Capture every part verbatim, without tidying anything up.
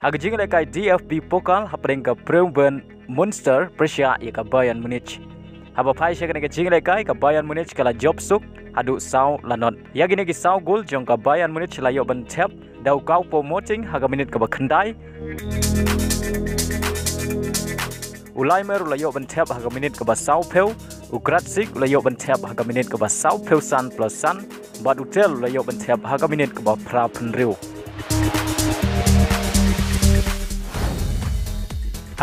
Ha ka jingïalehkai D F B Pokal hapdeng ka Bremen Munster pyrshah ïa ka Bayern Munich. Haba phai sha kane ka jingïalehkai ka Bayern Munich ka la jop suk haduh saw la not. Ïa kine ki saw gol jong ka Bayern Munich la ïoh ban thep da u Choupo-Moting ha ka minit kaba khyndai. U Laimer u la ïoh ban thep ha ka minit kaba sawphew, u Grazic u la ïoh ban thep ha ka minit kaba sawphew san plus san, bad u Tell u la ïoh ban thep ha ka minit kaba phra phew.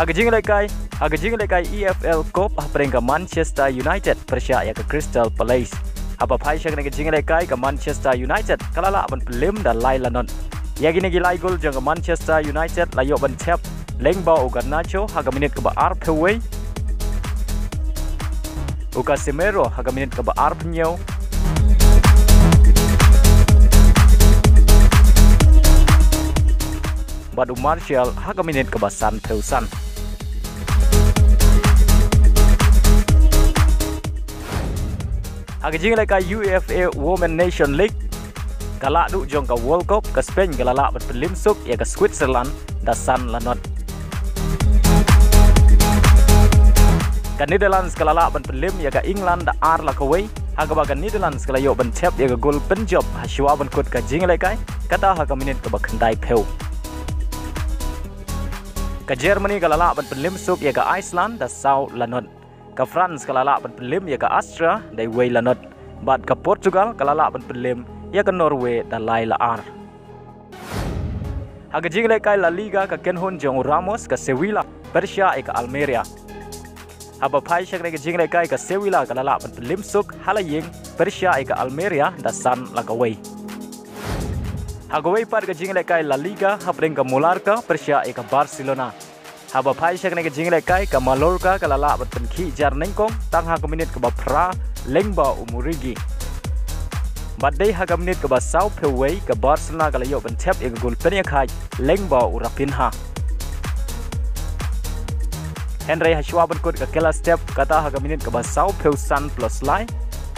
Ha ka jingïalehkai, ha ka jingïalehkai E F L Cup hapdeng ka Manchester United pyrshah ïa ka Crystal Palace. Haba phai sha kane ka jingïalehkai ka Manchester United ka la lah ban pynlem da lai la not. Ïa kine ki lai gol jong ka Manchester United la ïoh ban thep lyngba u Garnacho ha ka minit kaba arphew wei, u Casemiro ha ka minit kaba arphew hynñiew, bad u Martial ha ka minit kaba sanphew san. Ha ka jingïalehkai UEFA Women Nation League, ka lahduh jong ka World Cup, ka Spain ka la lah ban pynlem suk ïa ka Switzerland da san la not. Ka Netherlands ka la lah ban pynlem ïa ka England da ar la kawei, ha kaba ka Netherlands ka la ïoh ban thep ïa ka gol pynjop ha shuwa ban kut ka jingïalehkai, kata ha ka minit kaba khyndaiphew. Ka Germany ka la lah ban pynlem suk ïa ka Iceland da saw la not. Ka France ka la lah ban pynlem ïa ka Austria da wei la not. Bad ka Portugal ka la lah ban pynlem ïa ka Norway da lai la ar. Ha ka jingïalehkai La Liga ka kynhun jong u Ramos ka Sevilla pyrshah ïa ka Almeria. Haba phai sha kane ka jingïalehkai ka Sevilla ka la lah ban pynlem suk ha la ïing pyrshah ïa ka Almeria da san la kawei. Ha kawei pat ka jingïalehkai La Liga hapdeng ka Mallorca pyrshah ïa ka Barcelona. Haba phai sha kane ka jingïalehkai ka Mallorca ka la lah ban pynkhih jar nyngkong tang ha ka minit kaba phra lyngba u Muriqi. Bad dei ha ka minit kaba sawphew wei ka Barcelona ka la ïoh ban thep ïa ka gol pynïakhaid lyngba u Raphinha. Hynrei ha shuwa ban kut ka kylla step kata ha ka minit kaba sawphew san plus lai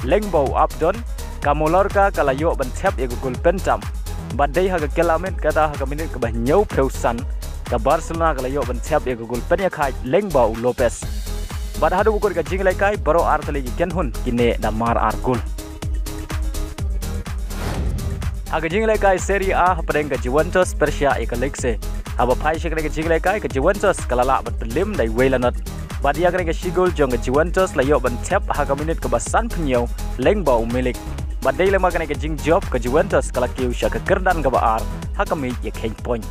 lyngba u Abdon, ka Mallorca ka la ïoh ban thep ïa ka gol pyntam. Bad dei ha ka kylla miet kata ha ka minit kaba hynñiewphew san ka Barcelona ka la ïoh ban thep ïa ka gol pynïakhaid lyngba u Lopez. Bad haduh ba kut ka jingïalehkai baroh artylli ki kynhun ki neh da mar ar gol. Ha ka jingïalehkai Serie A hapdeng ka Juventus pyrshah ïa ka Lecce. Haba phai sha kane ka jingïalehkai ka Juventus ka la lah ban pynlem da wei la not. Bad ïa kane ka shi gol jong ka Juventus la ïoh ban thep ha ka minit kaba sanphew hynñiew lyngba u Milik. Bad dei lem ha kane ka jingjop ka Juventus ka la kiew sha ka kyrdan kaba ar ha ka miej ïakheiñ point.